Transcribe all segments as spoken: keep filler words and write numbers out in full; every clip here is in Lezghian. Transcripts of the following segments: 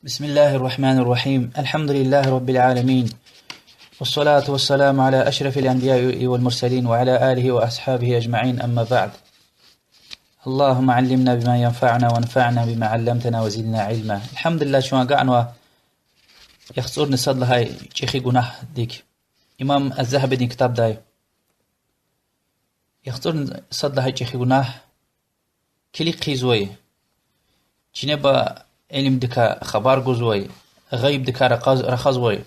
بسم الله الرحمن الرحيم. الحمد لله رب العالمين. والصلاة والسلام على أشرف الأنبياء والمرسلين وعلى آله وأصحابه أجمعين، أما بعد. اللهم علمنا بما ينفعنا وانفعنا بما علمتنا وزدنا علما. الحمد لله, чун агакьнава яхцӀурни сад лагьай чӀехи гунагьдик. Имам аз-Загьабидин ктабдай. ЯхцӀурни сад лагьай чӀехи гунагь: килиг хъийизвай, чинеба илимдикай хабар гузвай, гъайибдикай рахаз-, рахазвай,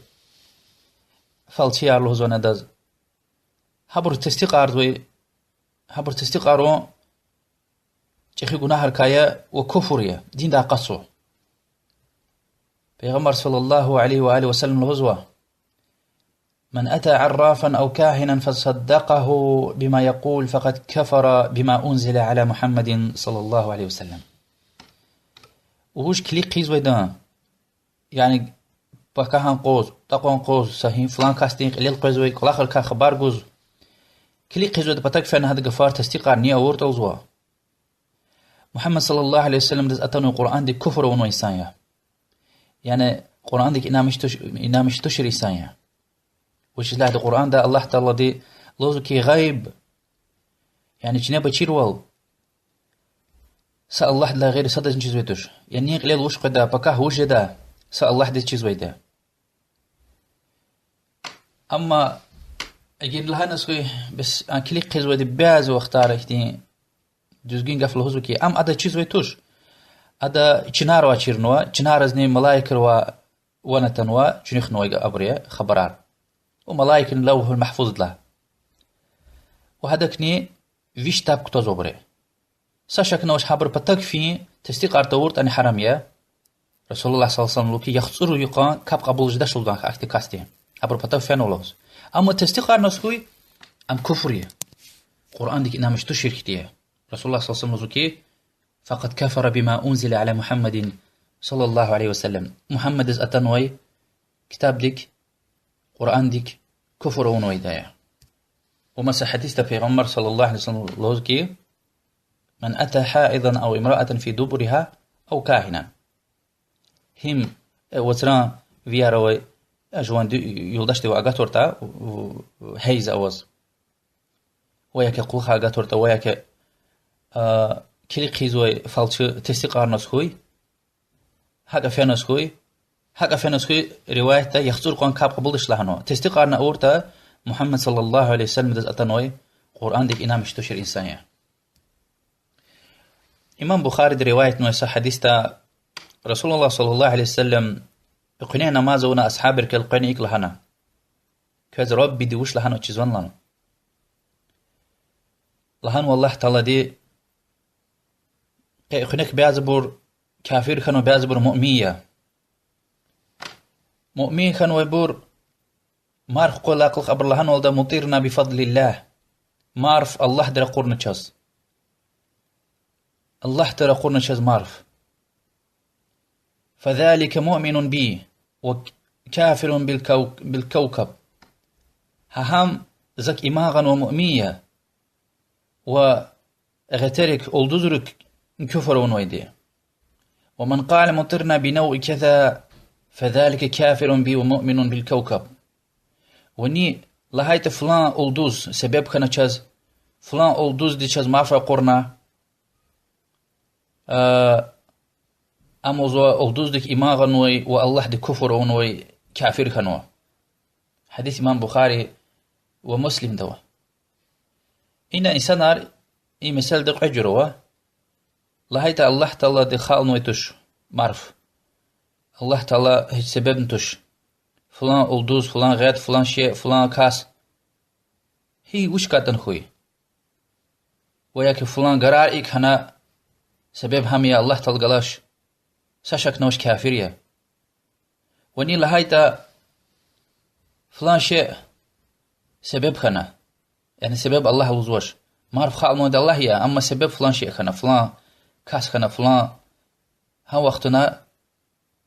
фалчияр лугьузвани адаз, гьабур тестикьарзавай, гьабур тестикьарун чӀехи гунагьрикай я ва куфр я, диндай акъатзава. Пайгъамбар صلى الله عليه وآله وسلم лугьузва: من أتى عرافا أو كاهنا فصدقه بما يقول فقد كفر بما أنزل على محمد صلى الله عليه وسلم. Вуж килиг хъийизвайдан, яни пакагьан къуз, такьван къуз, са гьи-, флан касдин кьилел къвезвай, кӀвалахрикай хабар гуз, килиг хъийизвайдан патав фена гьадан гафар тестикьарна авуртӀа лугьузва, Мугьаммад صلى الله عليه وسلمдиз атанвай Къуръандик куфр авунвай инсан я. Яни Къуръандик инанмиш туш-, инанмиш тушир инсан я. Вучиз лагьайтӀа Къуръанда Аллагь Таалади лугьузва хьи, гъайиб, яни чинеба чирвал, са Аллагьдилай гъейри садазни чизвай туш. Яни нин кьилел вуч къведа, пакагь вуж жеда, са Аллагьдиз чизвайди я. Амма эгер лагьаназ хьуй, бес а килиг хъийизвайди бязи вахтара ихьтин дуьзгуьн гаф лугьузва хьи, ам ада чизвай туш. Ада чинарвай чирнава, чинаразни малаикривай ван атанва, чуьнуьхнавай абур я хабарар. Ва малаикни Лавгьул-Магьфуздилай. Ва гьадакни виш таб кутазва абуру. Са шакни авач, гьабурун патав фин тестикьар тавуртӀани гьарам я. رسول الله صلى الله عليه وسلم лугьузва хьи, яхцӀур йикъан капӀ кьабул жедач лугьузвай ахьтин касдин, гьабурун патав фена лугьуз. Амма тестикьарназ хьуй, ам куфр я. Къуръандик инанмиш тушир хьтин я. رسول الله صلى الله عليه وسلم лугьузва хьи, فقد كفر بما أنزل على محمد صلى الله عليه وسلم. Мугьаммадиз атанвай ктабдик, Къуръандик куфр авунвайди я. Ва маса гьадисда Пайгъамбар صلى الله عليه وسلم лугьуз хьи, من أتى حائضا أو امرأة في دبرها أو كاهنا. Гьим, э, вацран вияр авай, э, жуван ду-, юлдашдивай агатвуртӀа, гьейз аваз, ва я хьи кьулухъай агатвуртӀа, ва я хьи, а, килиг хъийизвай фалчи тестикьарназ хьуй, гьакӀа феназ хьуй, гьакӀа феназ хьуй, риваятда яхцӀур йикъан капӀ кьабулдач лагьанва. Тестикьарна авуртӀа, Мугьаммад صلى الله عليه وسلمдиз атанвай Къуръандик инанмиш тушир инсан я. Имам Бухариди риваятнавай са гьадисда رسول الله صلى الله عليه وسلم экуьнин намаз авуна асгьабрикай къвена икӀ лагьана: квез Раббиди вуч лагьанвай чизвани лагьана. Лагьанва Аллагь Таалади: къе экуьнахъ бязибур кафир хьанва, бязибур муъмин я. Муъмин хьанвайбур марф къведалай кьулухъ абуру лагьанвалда: مطرنا بفضل الله. Марф Аллагьди ракъурна чаз. Аллагьди ракъурна чаз марф. فذلك مؤمن بي وكافر بالكو-، بالكوكب. Гьа гьам зак иман гъанвай муъмин я ва гъетерик, улдузрик куфр авунвайди. ومن قال مطرنا بنوء كذا فذلك كافر بي ومؤمن بالكوكب. Ва ни лагьайтӀа флан улдуз себеб хьана чаз, флан улдузди чаз марф ракъурна, а, ам лугьузва улдуздик иман гъанвай ва Аллагьдик куфр авунвай кафир хьанва. Гьадис имам Бухари ва Муслимда ава. Ина инсанар и месэлади кьве жуьре ава. ЛагьайтӀа Аллагь Таалади халкьнавай туш марф, Аллагь Таала гьич себебни туш, флан улдуз, флан гъед, флан шей, флан кас, гьи вуч кӀантӀани хьуй, ва я хьи флан гарар икӀ хьана, себеб гьам я Аллагь Таалади галач, са шакни авач, кафир я. Ва ни лагьайтӀа флан шей себеб хьана, яни себеб Аллагь лугьузвач. Марф халкьнавайди Аллагь я, амма себеб флан шей хьана, флан кас хьана, флан, гьа вахтунда,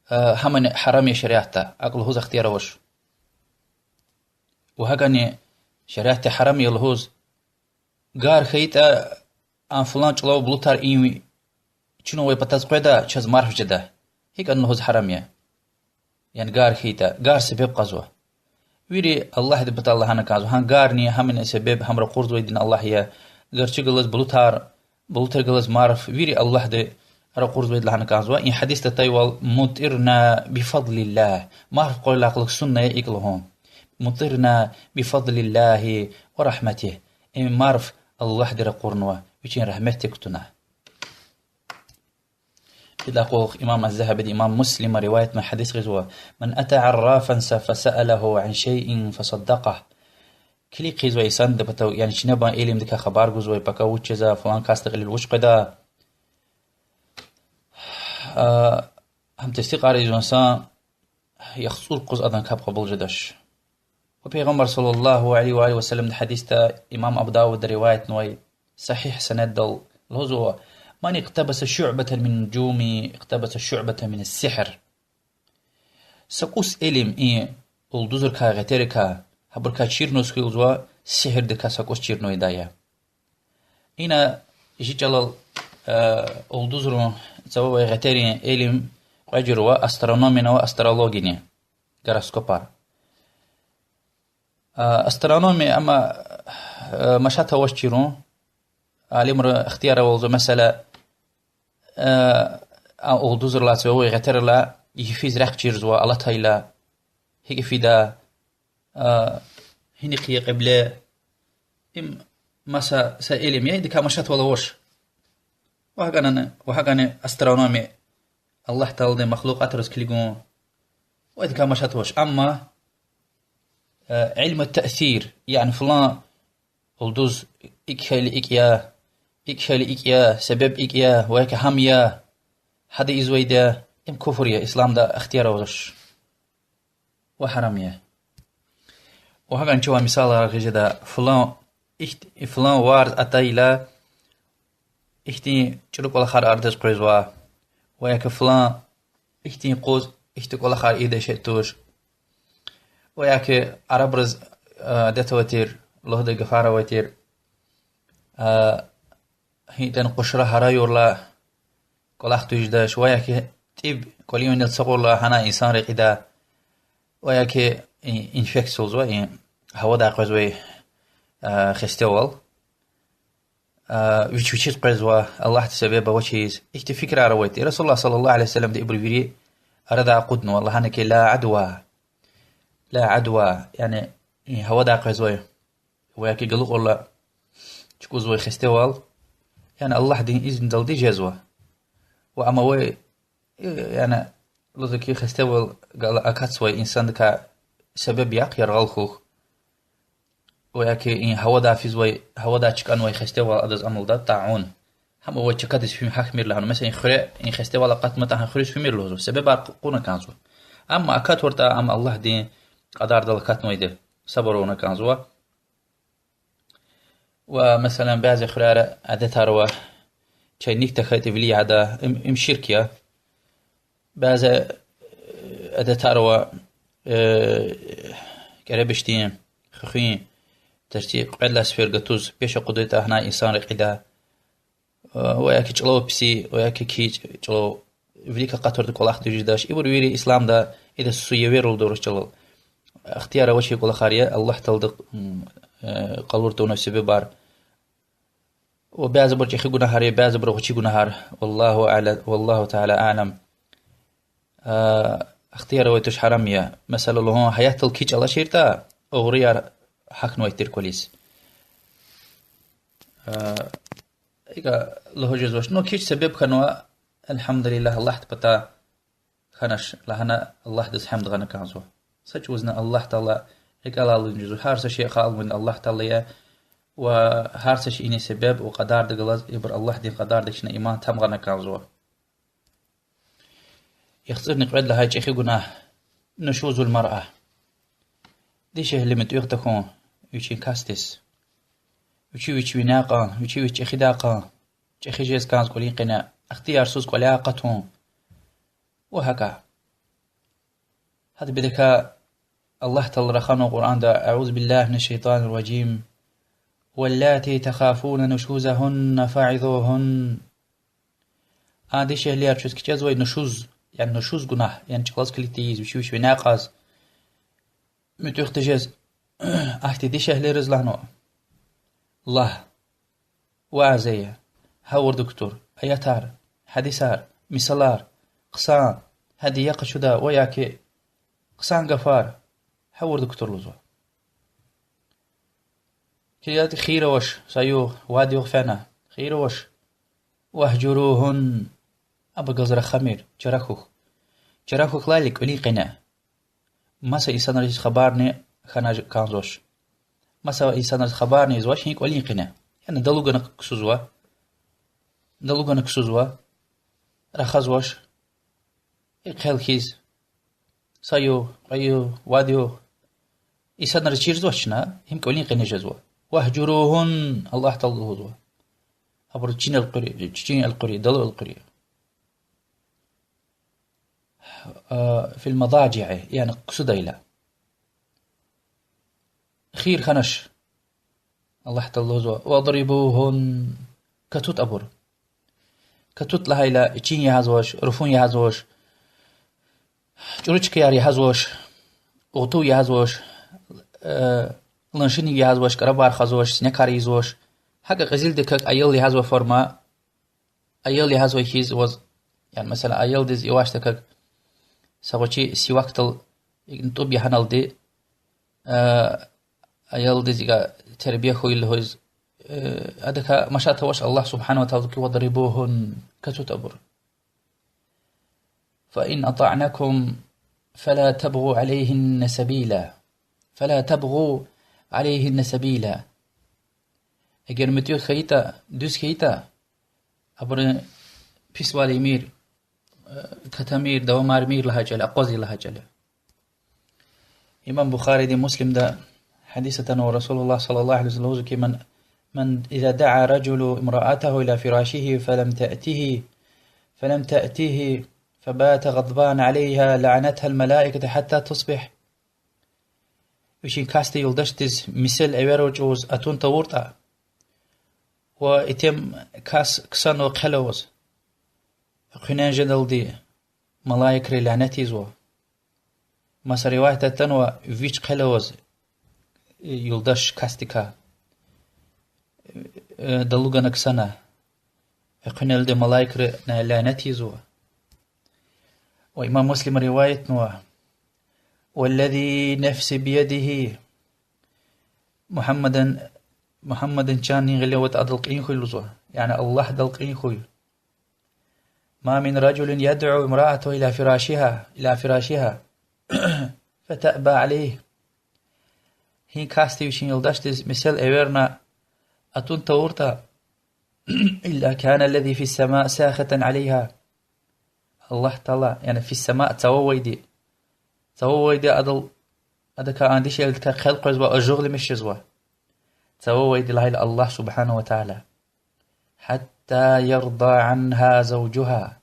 а, гьамни гьарам я шариатда, акӀ лугьуз ихтияр авач. Ва гьакӀни шариатди гьарам я лугьуз, гар хьайитӀа, ам флан чӀулав, булутар им чун авай патаз къведа, чаз марф жеда, гьикӀ ана лугьуз гьарам я. Яни гар хьайитӀа, гар себеб кьазва. Вири Аллагьдин патал лагьана кӀанзава, гьа гарни, гьамни себеб, гьам ракъурзавайдини Аллагь я. Гарчи галаз булутар, булутар галаз марф, вири Аллагьди ракъурзавайди лагьана кӀанзава. И гьадисда атайвал, مطرنا بفضل الله. Марф къвайдалай кьулухъ сунна я икӀ лугьун. مطرنا بفضل الله ورحمته. Им марф Аллагьди ракъурнава, вичин рагьметдик кутуна. Идалай кьулухъ имам аз-Загьабиди имам Муслима риваятнавай гьадис гъизва: من أتى عرافا فسأله عن شيء فصدقه. Килиг хъийизвай инсандин патав, яни чинебан илимдикай хабар гузвай, пака вуч жеза, флан касдин кьилел вуч къведа, гьам тестикьарзавай инсан, яхцӀур къуз адан капӀ кьабул жедач. Ва Пайгъамбар صلى الله عليه وآله وسلمдин гьадисда, имам Абу Давуда риваятнавай, сагьигь санаддал лугьузва: من اقتبس شعبة من النجوم اقتبس شعبة من السحر. Са кӀус илим и улдузрикай, гъетерикай, гьабурукай чирнаваз хьуй лугьузва, сигьирдикай са кӀус чирнавайди я. Ина жи чӀалал, э, улдузрин, цававай гъетерин илим кьве жуьре ава: астрономияни ва астрологияни, гороскопар. Э, астрономия, амма, э, машат авач чирун. Алимрин ихтияр ава лугьузва, месела, э, а улдузрилай, цававай гъетерилай йифиз рехъ чирзава, алатайла, гьикӀ фида, э, гьинихъ я кьибле, им маса са илим я, идакай машатвал авач. Ва гьакӀани, ва гьакӀани астрономия, Аллагь Тааладин махлукьатриз килигун, ва идакай машатвал авач. Амма, э, علم التأثير, яни флан улдуз икӀ хьайила икӀ я, икӀ хьайила икӀ я, себеб икӀ я, ва яки гьам я, гьада ийизвайди я, им куфр я, исламда ихтияр авач. Ва гьарам я. Ва гьакӀани чавай мисалар гъиз жеда: флан, ихьт-, флан варз атайла, ихьтин чӀуру кӀвалахар арадиз къвезва, ва яки флан ихьтин къуз ихьтин кӀвалахар ийидай шей туш, ва яки арабриз, э, адет авай тир, лугьудай гафар авай тир, э, гьи ятӀани къушра гьарайурла кӀвалах дуьз жедач, ва яки тӀиб кӀвалин винел ацукьурла гьана инсан рекьида, ва яки и-, инфекция лугьузва, и гьавадай къвезвай, э, хестевал, э, вич-вичиз къвезва, Аллагьдин себеб авачиз. Ихьтин фикирар авай тир. Расулуллагь صلى الله عليه وسلمди ибур вири арадай акъуднава, лагьана хьи: لا عدوى, لا عدوى, яни и гьавадай къвезвай ва яки галукьарла чукӀузвай хестевал, яни Аллагьдин изндалди жезва. Ва амма вай, э, яни, лугьузва хьи, хестевал галаз акатзавай инсандикай себеб яхъ яргъал хьухь. Ва яки и гьавадай физвай, гьавадай чкӀанвай хестевал адаз амалда, таун. Гьам авай чкадиз фим-, гьахьмир лагьана. Месела, и хуьре и хестевал акъатнатӀа, гьа хуьруьз фимир лугьузва. Себебар кьуна кӀанзава. Амма акатайтӀа, ам Аллагьдин кьадардал акатнавайди, сабур авуна кӀанзава. Ва, месела, бязи хуьряйра адетар ава, чайник тахьайтӀа вили яда, им, им ширк я. Бязи, э, адетар ава, э, кӀеребишдин, хуьхуьн тарци кьвед лагьай сефер гатуз пеш акъудайтӀа, гьана инсан рекьида. Ва яки чӀулав писи, ва яки кичӀ-, чӀулав вилик акъатайтӀа кӀвалах дуьз жедач. Ибур вири исламда, ида суеверие лугьуз урус чӀалал. Ихтияр авачир кӀвалахар я, Аллагь Таалади, м, э, къалур тавунвай себебар. Ва бязибур чӀехи гунагьар я, бязибур гъвечӀи гунагьар. والله أعلم، والله تعالى أعلم. А, ихтияр авай туш, гьарам я. Месела, лугьун, гьаятдал кичӀ алачиртӀа, угърияр гьахьнавай тир кӀвализ. А, икӀ лугьуз жезвач. Ну, кичӀ себеб хьанва, الحمد لله, Аллагьдин патай хьанач лагьана, Аллагьдиз гьамд гъана кӀанзава. Са чӀавузни Аллагь Таала рикӀелай алудни жезва. Гьар са шей халкьнавайди Аллагь Таала я, ва гьар са шейинин себеб ва кьадарди галаз ибур Аллагьдин кьадардик чна иман тамгъана кӀанзава. ЯхцӀурни кьвед лагьай чӀехи гунагь, نشوز المرأة. Дишегьли муьтӀуьгъ тахьун вичин касдиз. Вичи вич виняй кьван, вичи вич чӀехидай кьван, чӀехи жез кӀанз кӀвалин къене, ихтиярсуз кӀваляй акъатун. Ва гьакӀа. Гьадбирикай Аллагь Таала раханва Къуръанда: أعوذ بالله من الشيطان الرجيم. واللاتي تخافون نشوزهن فعظوهن. А дишегьлияр чаз кичӀезвай нушуз, Яни нушуз гунагь, яни чӀалаз килиг тийиз, вичи вич вине кьаз, муьтӀуьгъ тежез ахьтин дишегьлийриз лагьанва. Лагь, вяз ая, гъавурда кутур, аятар, гьадисар, мисалар, хъсан, гьади я къачуда ва я ки хъсан гафар, гъавурда кутур лугьузва. КилигайтӀа хийир авач, са югъ, вад югъ фена, хийир авач. واهجروهن, абур галаз рахамир, чара хьухь. Чара хьухь лагьайла кӀвалин къене. Маса инсанриз хабарни хьана кӀанзавач. Маса инсанриз хабарни ийизвач, гьи кӀвалин къене. Яни далу гана ксузва. Далу гана ксузва. Рахазвач. И хъел хьиз. Са югъ, кьве югъ, вад югъ. Инсанриз чирзавач чна, гьим кӀвалин къене жезва. واهجروهن, Аллагь Таалади лугьузва. Абуру чин элкъуьри, чин элкъуьри, далу элкъуьри. في المضاجع, яни ксудайла. Хийир хьанач. Аллагь Таалади лугьузва, واضربوهن, катут абур. Катут лагьайла чин ягъазвач, руфун ягъазвач, чӀуру чкаяр ягъазвач, гъутув ягъазвач, ланшинив ягъазвач, кӀарабар хъвазвач, синекар ийизвач. ГьакӀ кьезилдаказ аял ягъазва форма, аял ягъазва хьиз ваз, яни, месела, аялдиз ивачтаказ са гъвечӀи сивакдал, тӀуб ягъаналди, аялдиз икӀ тербия хьуй лугьуз, адакай машат авач, Аллагь سبحانه وتعالى ки واضربوهن, катут абур. فإن أطعنكم فلا تبغوا عليهن سبيلا. فلا تبغوا عليهن سبيلا. Эгер муьтӀуьгъ хьайитӀа, дуьз хьайитӀа, абурун писвал ийимир, катамир, давамармир лагьай чӀал я, акъвазмир лагьай чӀал я. Имам Бухариди, Муслимда гьадис атанва, رسول الله صلى الله عليه وسلم лугьузва ки, من، من، إذا دعا رجل امرأته إلى فراشه فلم تأته، فلم تأته، فبات غضبان عليها لعنتها الملائكة حتى تصبح. Вичин касдин юлдашдиз месел эверай чӀавуз атун тавуртӀа, ва итим кас ксанва хъел аваз, экуьнин жедалди малаикри лянет ийизва. Маса риваятда атанва, вич хъел аваз юлдаш касдикай далу гана ксана, экуьнилди малаикри лянет ийизва. Ва имам Муслима риваятнава: والذي نفسي بيده, Мугьаммадин, Мугьаммадин чан нин гъиле аватӀа адал кьин хьуй лугьузва, яни Аллагьдал кьин хьуй. ما من رجل يدعو امرأته إلى فراشها، إلى فراشها، فتأبى عليه. Гьи касди вичин юлдашдиз месел эверна атун тавуртӀа, إلا كان الذي في السماء ساخطا عليها. Аллагь Таала, яни في السماء, цававайди, цававайди адал, адакай, а дишегьлидикай хъел къвезва, ажугълимиш жезва. Цававайди лагьайла Аллагь سبحانه وتعالى. حتى يرضى عنها زوجها.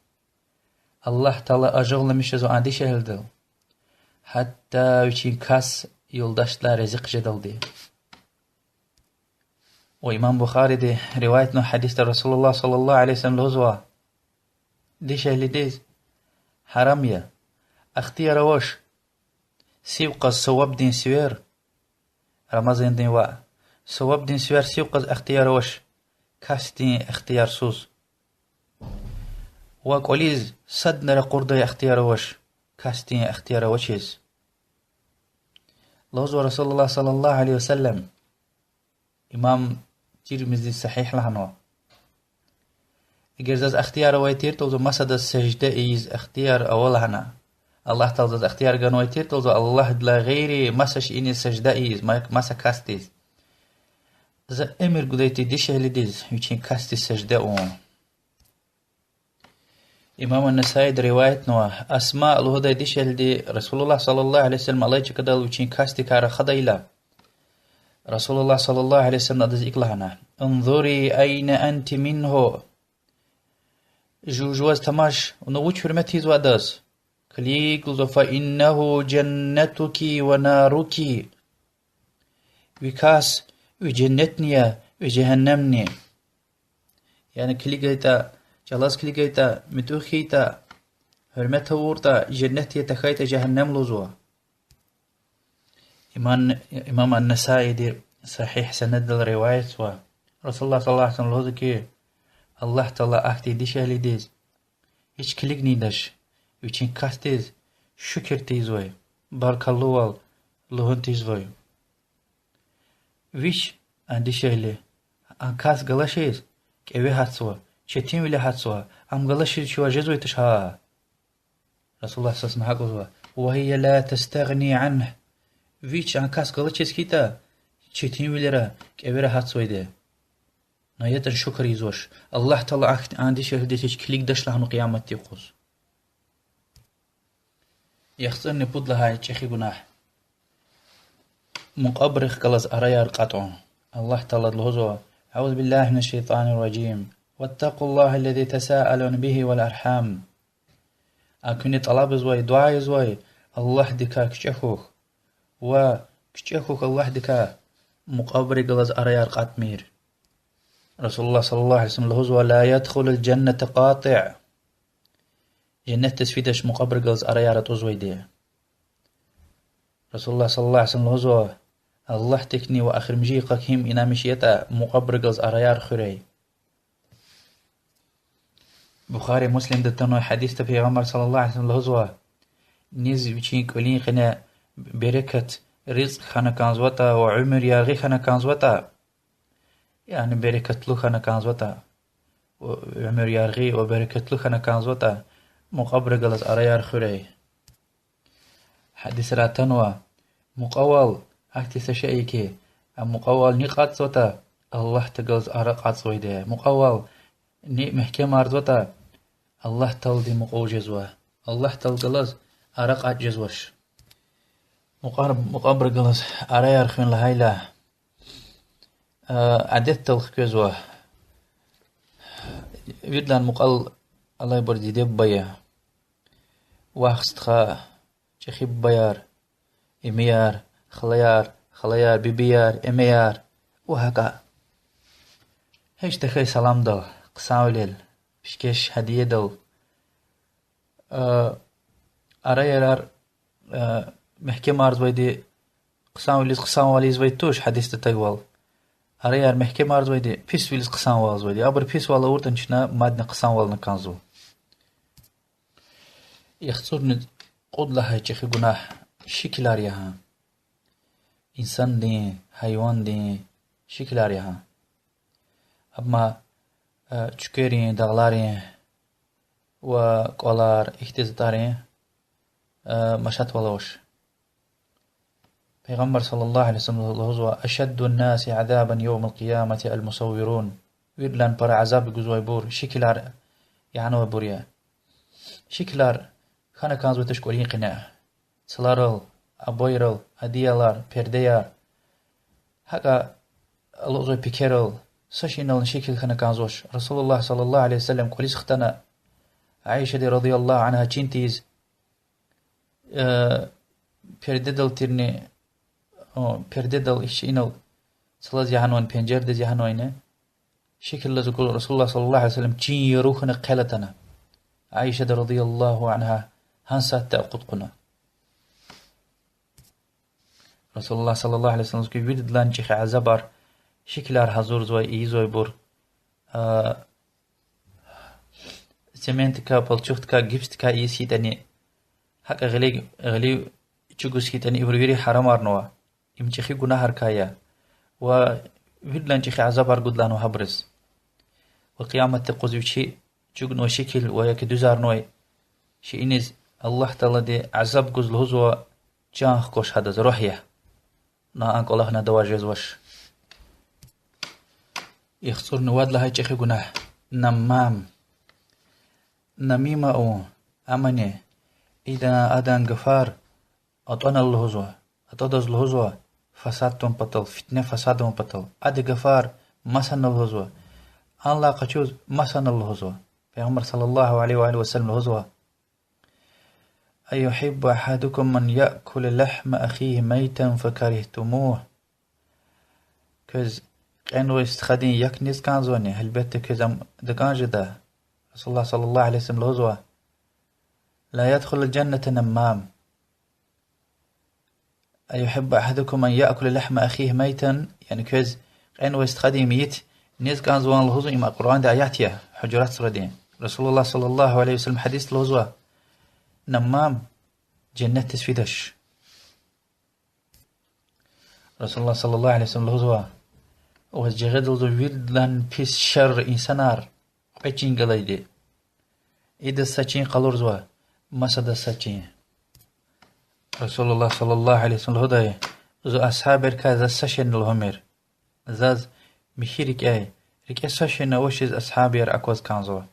Аллагь Таала ажугълимиш жезва а дишегьлидал, гьатта вичин кас юлдашдилай рази хъжедалди. Ва имам Бухариди риваятнава гьадисда, رسول الله صلى الله عليه وسلم лугьузва: дишегьлидиз гьарам я, ихтияр авач сив кьаз сувабдин сивер, Рамазандин ваъ, сувабдин сивер сив кьаз ихтияр авач касдин ихтиярсуз. Ва кӀвализ садни ракъурдай ихтияр авач касдин ихтияр авачиз. Лугьузва رسول الله صلى الله عليه وسلم, имам Тирмизиди сагьигь лагьанва: эгер заз ихтияр авай тиртӀа, лугьузва, масадаз сажда ийиз ихтияр ава лагьана, Аллагь Таала заз ихтияр ганвай тиртӀа, лугьузва, Аллагьдилай гъейри маса шейиниз сажда ийиз, ма-, маса касдиз, за эмир гудай тир дишегьлидиз вичин касдиз сажда авун. Имам ан-Насаиди риваятнава, Асма лугьудай дишегьлиди رسول الله صلى الله عليه وسلم алай чкадал вичин касдикай рахадайла, رسول الله صلى الله عليه وسلم адаз икӀ лагьана: انظري أين أنت منه. Жув-жуваз тамаш, вуна вуч гьуьрмет ийизва адаз. Килиг, лугьузва, فإنه جنتك ونارك. Ви кас ви женнетни я, ви жегьеннемни. Яни килигайтӀа, чӀалаз килигайтӀа, муьтӀуьгъ хьайитӀа, Гьуьрмет авуртӀа, женнет я, тахьайтӀа жегьеннем лугьузва. Имам, имам ан-Насаиди сагьигь санаддал риваятзава. رسول الله صلى الله عليه وسلم лугьузва хьи, Аллагь Таала ахьтин дишегьлидиз, гьич килигнайдач, вичин касдиз шукур тийизвай, баркаллувал лугьун тийизвай. Вич, а дишегьли, а кас галачиз кӀеве гьатзава, четинвиле гьатзава, ам галачиз чувар жезвай туш гьа. رسول الله صلى الله عليه وسلم гьакӀ лугьузва: وهي لا تستغني عنه. Вич, а кас галачиз хьайитӀа, четинвилера, кӀевера гьатзавайди я. На ятӀани шукур ийизвач. Аллагь Таала ахьтин, а дишегьлидиз гьич килигдач лагьана къияматдин юкъуз. ЯхцӀурни пуд лагьай чӀехи гунагь. Мукьвабурухъ галаз араяр кьатӀун. Аллагь Таалади лугьузва: أعوذ بالله من الشيطان الرجيم. واتقوا الله الذي تساءلون به والأرحام. А куьне тӀалабзавай, дуьа ийизвай Аллагьдикай кичӀе хьухь, ва кичӀе хьухь Аллагьдикай мукьвабурухъ галаз араяр кьатӀмир. رسول الله صلى الله عليه وسلم лугьузва: لا يدخل الجنة قاطع. Женнетдиз фидач мукьвабурухъ галаз араяр атӀузвайди. رسول الله صلى الله عليه وسلم лугьузва: Аллагьдихъни ва эхиримжи йикъак гьим инанмиш ятӀа, мукьвабурухъ галаз араяр хуьрай. Бухари, Муслимда атанвай гьадисда Пайгъамбар صلى الله عليه وسلم лугьузва: низ вичин кӀвалин къене берекат, ризкь хьана кӀанзаватӀа ва уьмуьр яргъи хьана кӀанзаватӀа, яни берекатлу хьана кӀанзаватӀа, уьмуьр яргъи ва берекатлу хьана кӀанзаватӀа, мукьвабурухъ галаз араяр хуьрай. Гьадисра атанва: мукьвавал гьахьтин са шей я хьи, а мукьвавал ни кьатӀзаватӀа, Аллагьдихъ галаз ара кьатӀзавайди я. Мукьвавал ни мягькемарзаватӀа, Аллагь Тааладин мукьув жезва. Аллагь Тааладихъ галаз ара кьатӀ жезвач. Мукьвар-, мукьвабурухъ галаз араяр хуьн лагьайла, а, адетдал хквезва. Виридалай мукьвал алайбур диде-буба я. Вах-стха, чӀехи бубаяр, эмияр, халаяр, халаяр, бибияр, эмеяр ва гьакӀа. Гьич тахьай саламдал, хъсанвилел, пишкеш гьадиядал, а, араяр, а, мягькемарзавайди хъсанвилиз хъсанвал ийизвай туш, гьадисда атайвал. Араяр мягькемарзавайди писвилиз хъсанвалзавайди. Абур писвал авуртӀани, чна мадни хъсанвална кӀанзава. ЯхцӀурни кьуд лагьай чӀехи гунагь— шикилар я гьа. Инсандин, гьайвандин шикилар я гьа. Амма, э, чуькверин, дагъларин ва кӀвалар, ихьтин затӀарин, э, машатвал авач. Пайгъамбар صلى الله عليه وسلم лугьузва: أشد الناس عذابا يوم القيامة المصورون. Виридалай пара азаб гузвайбур шикилар ягъанвайбур я. Шикилар хьана кӀанзавай туш кӀвалин къене. Цларал, абайрал, одеялар, пердеяр, гьакӀа алукьзавай пекерал, са шейинални шикил хьана кӀанзавач. رسول الله صلى الله عليه وسلم кӀвализ хтана, Аишади رضي الله عنها чин тийиз, э, пердедал тирни, о, пердедал, ичӀи инал, цлаз ягьанвайни, пенжердиз ягьанвайни, шикил алаз акур, رسول الله صلى الله عليه وسلم чин яру хьана хъел атана. Аишади رضي الله عنها гьа сятда акъуд кьуна. رسول الله صلى الله عليه وسلم лугьузва хьи, виридалай чӀехи азабар шикилар гьазурзавай, ийизвайбур, а, цементдикай, палчухдикай, гипсдикай ийиз хьайитӀани, гьакӀа гъили-, гъилив чӀугваз хьайитӀани, ибур вири гьарамарнава. Им чӀехи гунагьрикай я. Ва виридалай чӀехи азабар гудалнава гьабуруз. Ва къияматдин юкъуз вичи чӀугнавай шикил ва я ки дуьзарнавай шейиниз Аллагь Таалади азаб гуз лугьузва, чан хкваш гьадаз, руьгь ягъ. На а кӀвалахна давай жезвач. ЯхцӀурни вад лагьай чӀехи гунагь— наммам. Намима авун, амани идан-адан гафар атӀана лугьузва, атӀадаз лугьузва, фасад авун патал, фитне-фасад авун патал. Адан гафар масана лугьузва, анлай къачуз масана лугьузва. Пайгъамбар صلى الله عليه وآله وسلم лугьузва: أيحب أحدكم أن يأكل لحم أخيه ميتا فكرهتموه. Квез кьенвай стхадин як низ кӀанзавани, гьелбетда, квез ам дакӀан жеда. رسول الله صلى الله عليه وسلم лугьузва: لا يدخل الجنة نمام. أيحب أحدكم أن يأكل لحم أخيه ميتا؟ Яни квез, кьенвай стхадин мейит нез кӀанзавани лугьузва, им Къуръандин аят я, Гьужурат сурадин. Расулуллагь صلى الله عليه وسلم гьадисда лугьузва: наммам женнетдиз фидач. Расулуллагь صلى الله عليه وسلم лугьузва: ваз жагъида лугьузва виридалай пис, шар инсанар кьве чин галайди. Идаз са чин къалурзава, масадаз са чин. Расулуллагь صلى الله عليه وسلم лугьудай: зи асгьабрикай заз са шейни лугьумир. Заз михьи рикӀяй, рикӀе са шейни авачиз асгьабияр акваз кӀанзава.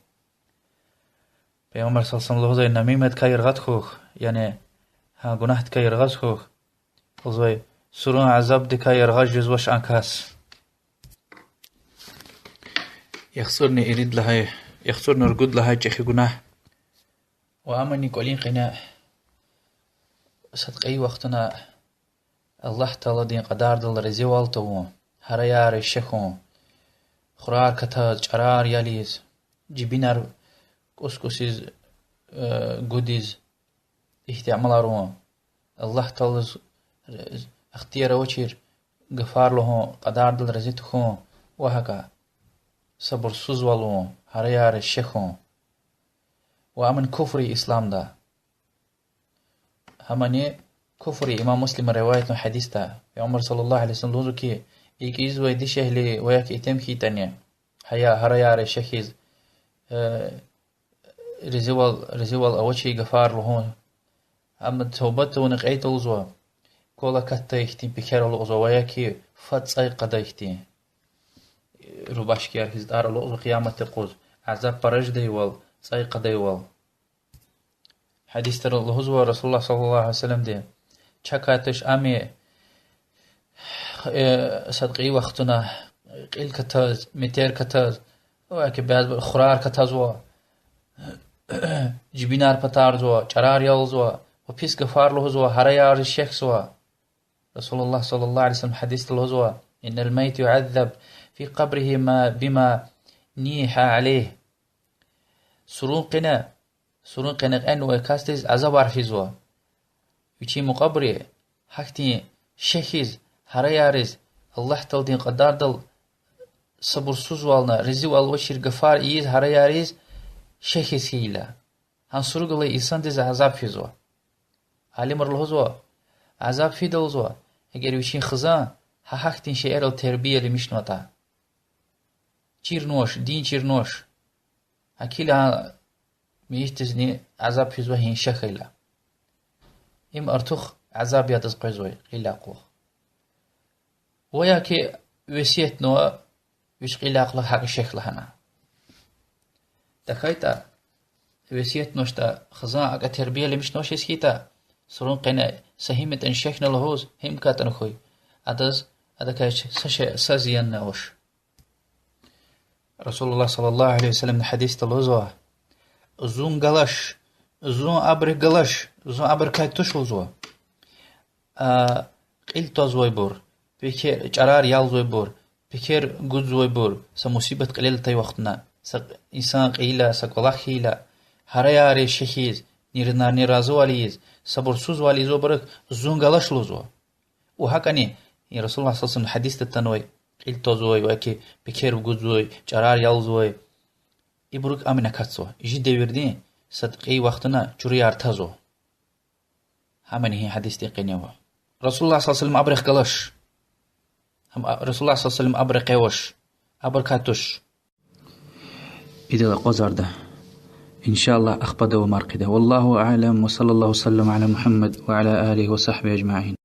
Пайгъамбар صلى الله عليه وسلم лугьузвай: намиматкай яргъаз хьухь, яни гьа гунагьдикай яргъаз хьухь, лугьузвай, сурун азабдикай яргъаз жезвач а кас. ЯхцӀурни ирид лагьай, яхцӀурни ругуд лагьай чӀехи гунагь. Ва амни кӀвалин къене сад кьейи вахтунда Аллагь Тааладин кьадардал разивал тавун, гьараяр шехьун, хурар катаз, чӀарар ял ийиз, жибинар кӀус-кӀусиз, э, гудиз, ихьтин амалар авун, Аллагь Тааладиз ихтияр авачир гафар лугьун, кьадардал рази тахьун ва гьакӀа сабурсузвал авун, гьараяр шехьун. Ва амни куфр я исламда. Гьамни куфр я, имам Муслима риваятнавай гьадисда. Пайгъамбар صلى الله عليه وسلم лугьузва хьи, икӀ ийизвай дишегьли ва я ки итим хьайитӀани, гьая, гьараяр шехьиз, э, разивал, разивал авачир гафар лугьун. Амма тавба тавуна кьейитӀа лугьузва, квал акатдай хьтин пекер алукӀзава ва я ки фад цӀай кьадай хьтин рубашкаяр хьиз тӀар алукӀзава Къияматдин юкъуз, азаб пара жедайвал, цӀай кьадайвал. Гьадисда лугьузва Расулуллагь صلى الله عليه وسلمди: чакай туш ам, э, сад кьейи вахтунда кьил катаз, метӀер катаз, ва я ки бязибур хурар катазва, жибинар патарзава, чӀарар ялзава ва пис гафар лугьузва, гьараяр шехьзава. Расулуллагь صلى الله عليه وسلم гьадисда лугьузва: إن الميت يعذب في قبره ما، بما نيح عليه. Сурун къене, сурун къене кьенвай касдиз азабар физва вичин мукьвабуру, гьахьтин шехьиз, гьараяриз, Аллагь Тааладин кьадардал сабурсузвална, разивал авачир гафар ийиз, гьараяриз шехьиз хьайила. Гьа суруг алай инсандиз азаб физва. Алимри лугьузва, азаб фида лугьузва, эгер вичин хизан гьа гьахьтин шейэрал тербияламишнаватӀа. Чирнавач, дин чирнавач. ГьакӀ хьайила мейитдизни азаб физва гьа шехьайила. Им артух азаб я адаз къвезвай, кьилелай кьулухъ. Ва я ки весиятнава, вич кьилелай кьулухъ гьакӀ шехь лагьана. ТахьайтӀа, весиятнавачтӀа, хизан акӀ тербияламишнавачиз хьайитӀа, сурун къене са гьим ятӀани шехьна лугьуз, гьим катӀана хьуй, адаз, адакай са шей, са зиянни авач. Расулуллагь صلى الله عليه وسلم гьадисда лугьузва: зун галач, зун абурухъ галач, зун абурукай туш лугьузва, а, кьил твазвайбур, пекер, чӀарар ялзавайбур, пекер гудзавайбур, са мусибат кьилел атай вахтунда, са инсан кьейила, са кӀвалах хьайила, гьараяр шехьиз, ниринарни разивал ийиз, сабурсузвал ийиз абурухъ зун галач лугьузва. Ва гьакӀни, и Расулуллагь صلى الله عليه وسلم гьадисда атанвай, кьил твазвай ва я ки пекер гудзавай, чӀарар ялзавай, ибурукай амни акатзава. Чи девирдин сад кьейи вахтунда чуруяр тазва. Гьамни гьи гьадисдин къене ава. Расулуллагь صلى الله عليه وسلم абурухъ галач. Гьам, а, Расулуллагь صلى الله عليه وسلم абурухъ къвезвач. Абурукай туш. Идалай акъвазарда, إن شاء الله, ахпа давамар хъийида. والله أعلم، وصلى الله وسلم على محمد وعلى آله وصحبه أجمعين.